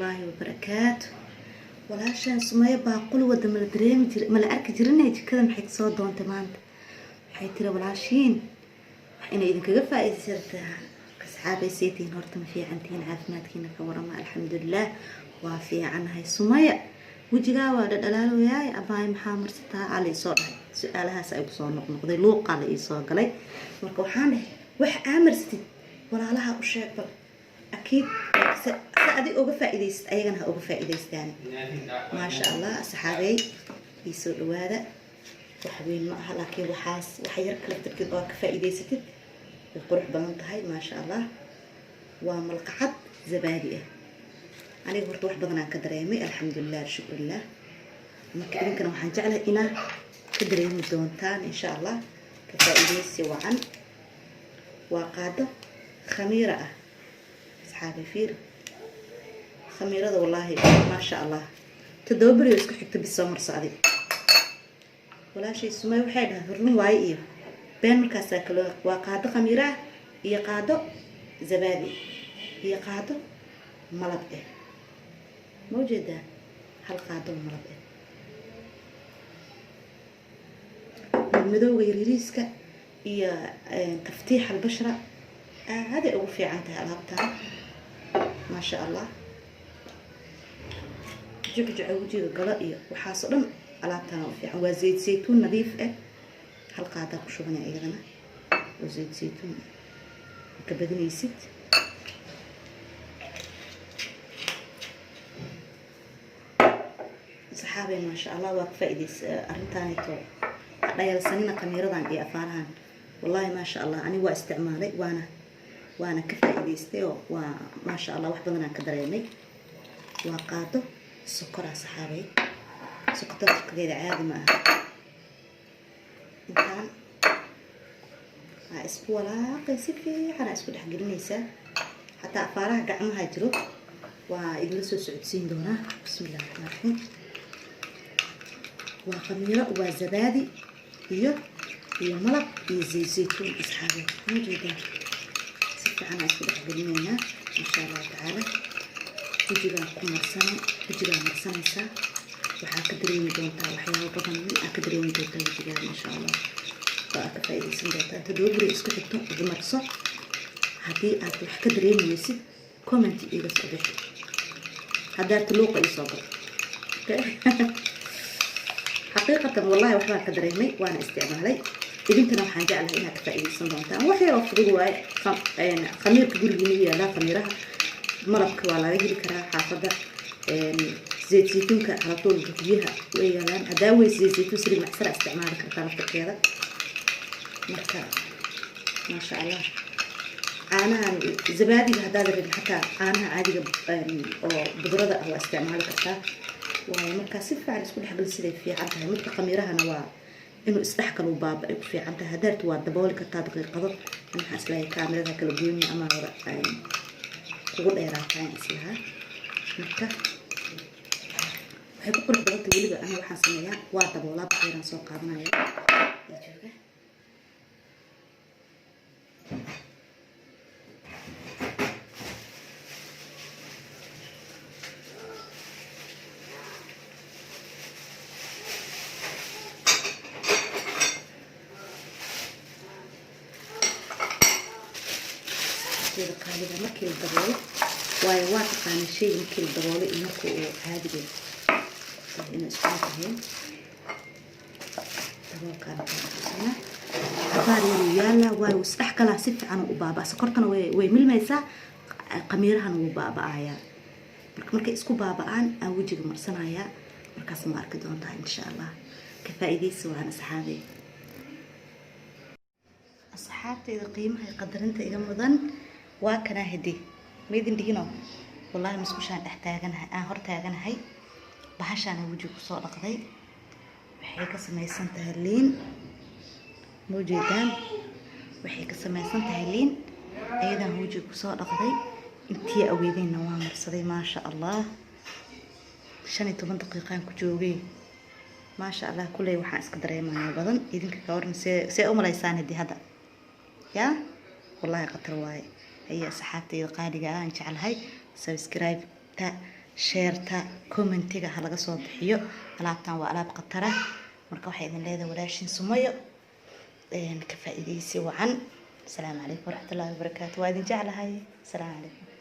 Waraxmatullaahi wabarakaatu. Walaashaan Sumayo baaquli wada mala dareemi jir, mala arki jirinay. Jikada maxay kasoo doontay maanta? Waxay tiri walaashiin wax inay idinkaga faa-iidsartaa. Asxaabay, seetihiin horta? Ma fiicantihiin? Caafimaadkiina ka warama? Alxamdulilah, waa fiicanahay. Sumaya, wejigaa waa dhadhalaalooyaay, abaay, maxaa marsataa? Aa la isoo dhahay. Su-aalahaas ay kusoo noqnoqday, luuqaa la iisoo galay. Marka waxaan dhahay, wax aa marsatid walaalaha u sheeg bal, akiid se adi uga faa-iidaysid, ayagana ha uga faa-iidaystaan. Maasha Allah, asxaabey, iisoo dhawaada. Wax weyn ma aha, laakiin waxaas wax yar kala darkeed oo ka faa-iidaysatid way qurux badan tahay. Maasha Allah, waa malqacad zabaadi ah. Aniga horta wax badan aan ka dareemay, alxamdulilah, shukrillah. Marka idinkana waxaan jeclahay inaa ka dareemi doontaan, insha Allah. Ka faa-iidaysi wacan. Waa qaado khamiira ah, asxaabi. Fiir khamiirada, wallaahi maasha Allah, 7 beri oo isku xigta bis soo marso adig. Walaashay Sumay waxay dhahay run waaye iyo been. Markaasaa kale waa qaado khamiira ah iyo qaado zabaadi iyo qaado malab ah. Ma ujeedaa? Hal qaado malab ah. Madmadowga yaryariiska iyo taftiix albashra aaday ugu fiican tahay alaabtan, maasha Allah. Jucjuca wejiga galo iyo waxaasoo dhan alaabtana u fiican. Waa zayd zaytuun nadiif ah. Hal qaadaa ku shubanaya iyadana oo zayd zaytuun ka badinaysid. Saxaabay, maasha Allah, waa ka faa-iideysa arrintaanito. Dhayalsanina khamiiradan iyo afaarahan, wallahi maasha Allah. Ani waa isticmaalay, waana ka faa-iideystay oo waa maasha Allah, wax badanaan ka dareemay. Waa qaado sokora, saxaabay. Sokorta sokorkeeda caadi ma aha. Intaan aa isku walaaqay, si fiican aa isku dhex gelinaysaa. Xataa afaaraha gacmaha jiro waa idinla soo socodsiin doonaa. Bismi illahi raxmaan raxiim. Waa khamiiro, waa zabaadi iyo malab iyo zayt zaytuun, asxaabe. Ma jeedaa? Si fiican aa isku dhex gelinaynaa, insha Allahu tacaala. Wejigaa ku marsana, wejigaa marsanaysaa. Waxaa ka dareemi doontaa waxyaabo badan aa ka dareemi doontaa wejigaaga, insha Allah. Waa ka faa-iideysan doontaa. 7 beri isku xigto marso. Haddii aad wax ka dareemi weysid, comment iiga soo bixi. Haddaad luuqa iisoo gal. Xaqiiqatan, wallahi, waxbaan ka dareemay, waana isticmaalay. Idinkana waxaan jeclahay inaad ka faa-iideysan doontaan. Wax yaroo fudud waaye. Khamiirka gurigiina u yaalaa, khamiiraha, malabka waa laga heli karaa xaafadda, zayt zaytuunka calatoolka guryaha way yaalaan. Haddaa weys zayt zaytuun, saliid macsara isticmaali kartaa laftarkeeda. Marka maasha Allah, caanahan zabaadiga haddaad rabin, xataa caanaha caadiga oo budrada ah waa isticmaali kartaa. Waayo, markaa si fiican isku dhexgal siday fiican tahay. Midka khamiirahana waa inuu isdhexgalu baaba ay ku fiican tahay. Haddaartu waa dabooli kartaa daqiiqado. Maxaa islahay, kaamirada kala goyni ama wada kugu dheeraataan islahaa. Marka waxay ku qurux badantay weliba, aniga waxaan sameeyaa waa daboolaa. Bakheeraan soo qaadanaya jooga. Jeeda qaaliga, markii la daboolo waayo, waa taqaana shayga markii la daboolo iyo marka uu caadiga inuu isku mid ahayn. Daboolkaan cabaar yaruu yaalaa, waayo wuu isdhex galaa, si fiican u baabaa. Sokortana way milmaysaa, khamiirahana wuu baaba-ayaa. Marka markay isku baaba-aan aan wejiga marsanayaa. Markaas ma arki doontaa, insha Allah. Ka faa-iidaysa waan, asxaabey. Asxaabtayda qiimaha iyo qadarinta iga mudan, waa kanaa hadi maydin dhigino. Wallaahi, musqushaan dhex taaganahay, aan hor taaganahay. Bahashaana wejiga kusoo dhaqday. Waxay ka samaysan tahay liin. Ma ujeedaan? Waxay ka samaysan tahay liin. Ayadaan wejiga kusoo dhaqday, intii aweedeenna waa marsaday. Maasha Allah, 15 daqiiqaan ku joogay. Maasha Allah, kulley waxaan iska dareemayaa badan. Idinka ka waran? See u malaysaan haddii hadda yaa? Wallaahi khatar waaye. Ayaa asxaabtayda qaaliga ah aan jeclahay, subscribe-ta. Share-ta, comment-iga ha laga soo bixiyo. Alaabtan waa alaab khatara. Marka waxay idin leedahay walaashin Sumayo, ka faa'iidaysi wacan. Asalaamu calaykum waraxmatullaahi wabarakaatu. Waa idin jeclahay. Asalaamu calaykum.